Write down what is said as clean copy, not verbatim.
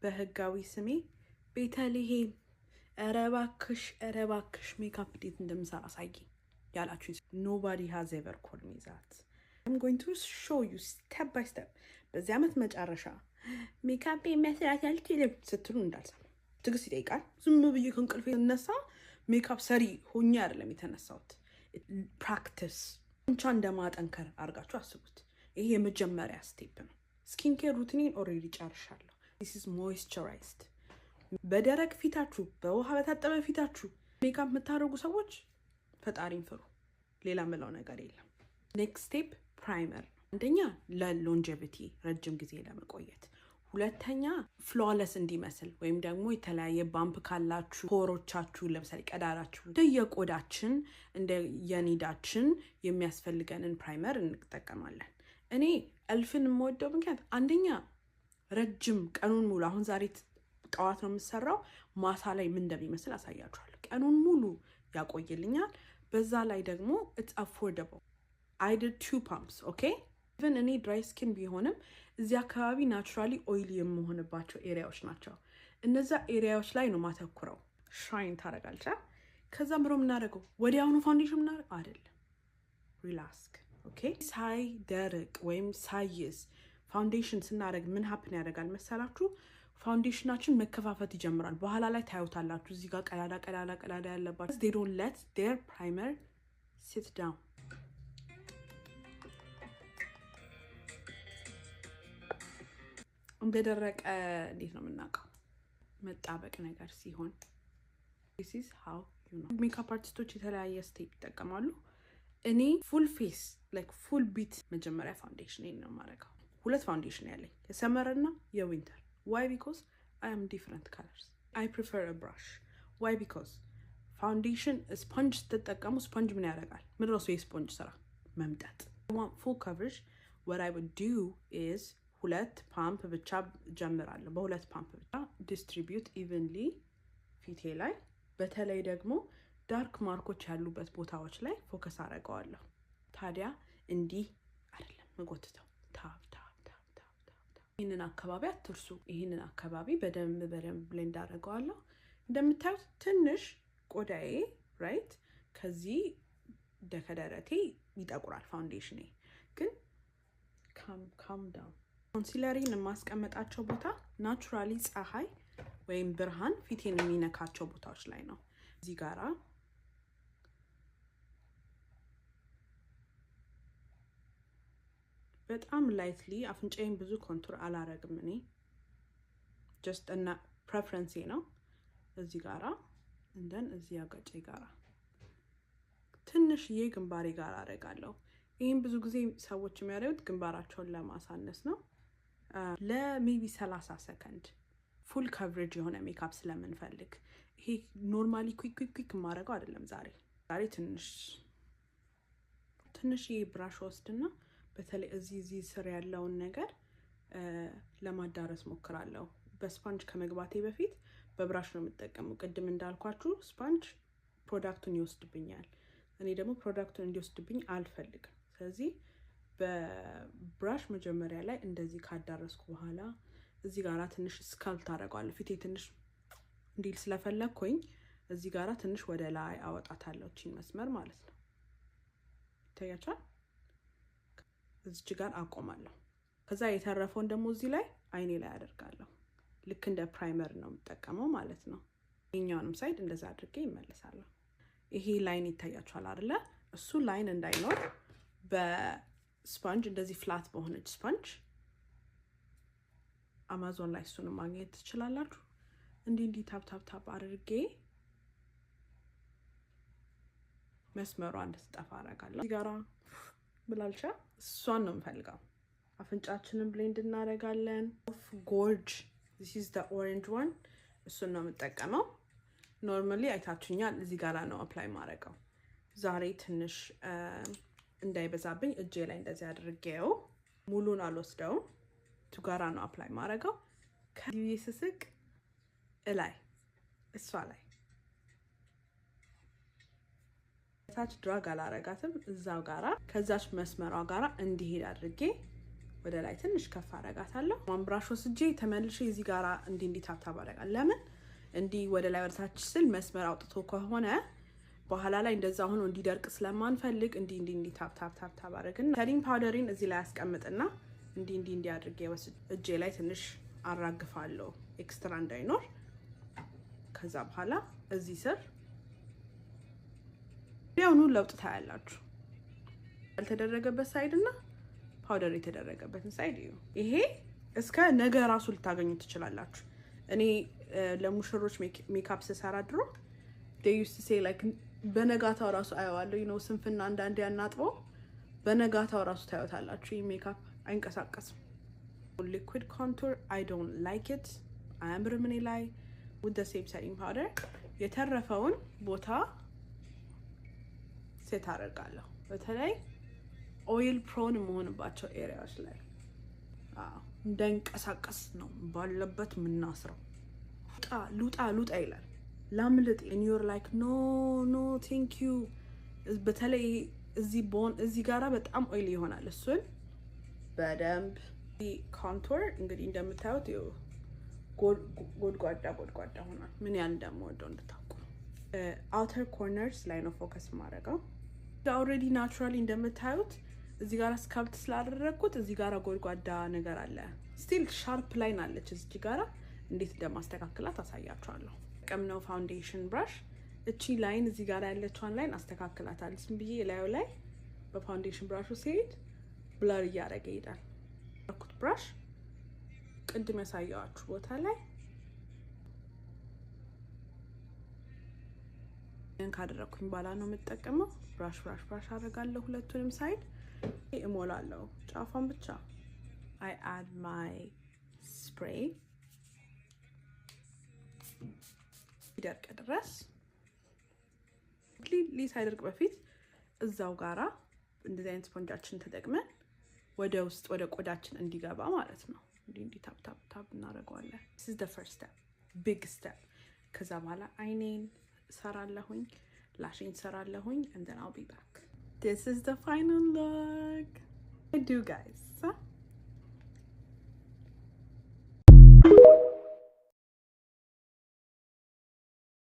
በህጋዊ ስሜ ቤተልሔም ኧረ እባክሽ ኧረ እባክሽ ሜካፕ እንዴት እንደምሰራ አሳይኝ ያላችሁ nobody has ever called me that. I'm going to show you step by step። በዚህ ዓመት መጨረሻ ሜካፕ መስራት አልችልም ስትሉ እንዳልሰማ። ትዕግስት ይጠይቃል። ዝም ብዬ ከእንቅልፌ ስነሳ ሜካፕ ሰሪ ሆኜ አይደለም የተነሳሁት። Practice ጡንቻ እንደማጠንከር አድርጋችሁ አስቡት። ይሄ የመጀመሪያ step ነው። Skin care routine ኤን already ጨርሻለሁ። This is moisturized። በደረቅ ፊታችሁ፣ በውሃ በታጠበ ፊታችሁ ሜካፕ የምታደርጉ ሰዎች ፈጣሪን ፍሩ። ሌላ ምለው ነገር የለም። Next step primer ነው። አንደኛ ለ longevity፣ ረጅም ጊዜ ለመቆየት፣ ሁለተኛ flawless እንዲመስል ወይም ደግሞ የተለያየ bump ካላችሁ pore ኦቻችሁ፣ ለምሳሌ ቀዳዳችሁ፣ እንደየቆዳችን እንደ የ need ኣችን የሚያስፈልገንን primer እንጠቀማለን። እኔ e.l.f.ን የምወደው ምክንያት አንደኛ ረጅም ቀኑን ሙሉ፣ አሁን ዛሬ ጠዋት ነው የምሰራው፣ ማታ ላይ ምን እንደሚመስል አሳያችኋለሁ። ቀኑን ሙሉ ያቆይልኛል። በዛ ላይ ደግሞ it's affordable። I did two pumps, okay? Even እኔ dry skin ቢሆንም እዚህ አካባቢ naturally oily የምሆንባቸው area ዎች ናቸው። እነዛ area ዎች ላይ ነው ማተኩረው። Shine ታደርጋለች። ከዛ ምሮ የምናደርገው ወዲያውኑ foundation ምናደርገው አይደለም። Relax, okay። ሳይደርቅ ወይም ሳይዝ foundation ስናደርግ ምን happen ያደርጋል መሰላችሁ? Foundation ኣችን መከፋፈት ይጀምራል። በኋላ ላይ ታዩታላችሁ። እዚህ ጋር ቀዳዳ ቀዳዳ ቀዳዳ ያለባቸው they don't let their primer sit down። እንደደረቀ እንዴት ነው የምናውቀው? መጣበቅ ነገር ሲሆን this is how you know። Makeup artist ኦች የተለያየ step ይጠቀማሉ። እኔ full face, like full beat መጀመሪያ foundation ነው የማደርገው። ሁለት foundation ያለኝ፣ የ summer እና የ winter። Why? Because I am different colors። I prefer brush። Why? Because foundation sponge ስትጠቀሙ ስፖንጅ ምን ያደርጋል? ምንድን ነው የስፖንጅ ስራ? መምጠጥ። Full coverage, what I would do is ሁለት ፓምፕ ብቻ ጀምራለሁ። በሁለት ፓምፕ ብቻ distribute evenly ፊቴ ላይ፣ በተለይ ደግሞ dark mark ኦች ያሉበት ቦታዎች ላይ focus አደርገዋለሁ። ታዲያ እንዲህ አይደለም መጎትተው፣ tap tap tap tap tap። ይህንን አካባቢ አትርሱ። ይህንን አካባቢ በደንብ በደንብ blend አደርገዋለሁ። እንደምታዩት ትንሽ ቆዳዬ right ከዚህ ከደረቴ ይጠቁራል። Foundation ኤ ግን calm down። Concealer ኤን የማስቀመጣቸው ቦታ naturally ፀሐይ ወይም ብርሃን ፊቴን የሚነካቸው ቦታዎች ላይ ነው። እዚህ ጋራ በጣም lightly፣ አፍንጫዬን ብዙ contour አላረግም እኔ፣ just እና preference ኤ ነው። እዚህ ጋራ and then እዚህ አገጬ ጋራ፣ ትንሽዬ ግንባሬ ጋር አደርጋለሁ። ይህም ብዙ ጊዜ ሰዎች የሚያደርጉት ግንባራቸውን ለማሳነስ ነው። ለ maybe 30 ሰከንድ full coverage የሆነ ሜካፕ ስለምንፈልግ ይሄ normally quick quick quick የማደርገው አይደለም። ዛሬ ትንሽ ትንሽ brush ወስድና በተለይ እዚህ ስር ያለውን ነገር ለማዳረስ ሞክራለሁ። በስፓንጅ ከመግባቴ በፊት በ brush ነው የምጠቀመው። ቅድም እንዳልኳችሁ sponge product ኡን ይወስድብኛል። እኔ ደግሞ product ኡን እንዲወስድብኝ አልፈልግም። ስለዚህ በ brush መጀመሪያ ላይ እንደዚህ ካዳረስኩ በኋላ እዚህ ጋራ ትንሽ sculpt አደርገዋለሁ። ፊቴ ትንሽ እንዲል ስለፈለግኩኝ እዚህ ጋራ ትንሽ ወደ ላይ አወጣታለሁ፣ እቺን መስመር ማለት ነው። ይታያችኋል። እዚች ጋር አቆማለሁ። ከዛ የተረፈውን ደግሞ እዚህ ላይ አይኔ ላይ አደርጋለሁ። ልክ እንደ primer ነው የምጠቀመው ማለት ነው። ይሄኛውንም side እንደዛ አድርጌ ይመለሳለሁ። ይሄ line ይታያችኋል አይደለ? እሱ line እንዳይኖር በስፖንጅ፣ እንደዚህ flat በሆነች ስፖንጅ፣ አማዞን ላይ እሱን ማግኘት ትችላላችሁ። እንዲህ እንዲህ tap tap tap አድርጌ መስመሯ እንድትጠፋ አደርጋለሁ። እዚህ ጋራ ብላልቻ እሷን ነው የምፈልገው። አፍንጫችንን blend እናደርጋለን። Gorge, this is the orange one፣ እሱን ነው የምጠቀመው። Normally አይታችሁኛል፣ እዚህ ጋራ ነው apply ማድረገው። ዛሬ ትንሽ እንዳይበዛብኝ እጄ ላይ እንደዚህ አድርጌው ሙሉን አልወስደውም። ቱ ጋራ ነው apply ማድረገው። ከዚህ ስስቅ እላይ እሷ ላይ ታች drag አላረጋትም። እዛው ጋራ ከዛች መስመሯ ጋራ እንዲሄድ አድርጌ ወደ ላይ ትንሽ ከፍ አረጋታለሁ። Brush ወስጄ ተመልሼ እዚህ ጋራ እንዲህ እንዲህ tap tap አረጋለሁ። ለምን እንዲህ ወደ ላይ ወደታች ስል መስመር አውጥቶ ከሆነ በኋላ ላይ እንደዛ ሆኖ እንዲደርቅ ስለማንፈልግ እንዲህ እንዲህ እንዲህ tap tap tap tap አረግና setting powder ኤን እዚህ ላይ አስቀምጥና እንዲህ እንዲህ እንዲህ አድርጌ ወስጄ እጄ ላይ ትንሽ አራግፋለሁ extra እንዳይኖር። ከዛ በኋላ እዚህ ስር ያውኑ ለውጥ ታያላችሁ። ያልተደረገበት side እና powder የተደረገበትን side እዩ። ይሄ እስከ ነገ ራሱ ልታገኙ ትችላላችሁ። እኔ ለሙሽሮች ሜካፕ ስሰራ ድሮ used to say like በነጋታው ራሱ አየዋለሁ። ስንፍና አንዳንዴ ያናጥበው በነጋታው ራሱ ታዩታላችሁ። ይህ ሜካፕ አይንቀሳቀስም። Liquid contour, I don't like it፣ አያምርም እኔ ላይ። With the same setting powder የተረፈውን ቦታ set አደርጋለሁ። በተለይ oil prone የመሆንባቸው area ዎች ላይ እንዳይንቀሳቀስ ነው ባለበት የምናስረው። ሉጣ ሉጣ ይላል፣ ላምልጥ፣ you're like, "No, no, thank you።" በተለይ እዚህ bone እዚህ ጋራ በጣም oily ይሆናል። እሱን በደንብ contour እንግዲህ እንደምታዩት ጎድጓዳ ጎድጓዳ ሆኗል። ምን ያህል እንደምወደው እንድታውቁ። Outer corners ላይ ነው focus የማደርገው። Already naturally እንደምታዩት እዚህ ጋር sculpt ስላደረግኩት እዚህ ጋር ጎድጓዳ ነገር አለ። Still sharp line አለች እዚህ ጋራ፣ እንዴት እንደማስተካክላት አሳያችኋለሁ። ቀምነው foundation brush እቺ line እዚህ ጋር ያለችዋን line አስተካክላታል። ዝም ብዬ ላዩ ላይ በ foundation brush ኡ ሲሄድ blur እያደረገ ይሄዳል። ኩት brush ቅድም ያሳየዋችሁ ቦታ ላይ ካደረግኩኝ በኋላ ነው የምጠቀመው። Brush brush brush አደርጋለሁ። ሁለቱንም side እሞላለሁ፣ ጫፏን ብቻ። I add my spray ይደርቅ ድረስ፣ completely ሳይደርቅ በፊት እዛው ጋራ እንደዚህ አይነት ስፖንጃችን ተጠቅመን ወደ ውስጥ ወደ ቆዳችን እንዲገባ ማለት ነው። እንዲህ እንዲህ tap tap tap እናደርገዋለን። This is the first step, big step። ከዛ በኋላ አይኔን ሰራለሁኝ፣ lash ኤን ሰራለሁኝ and then I'll be back. This is the final look. I do, guys.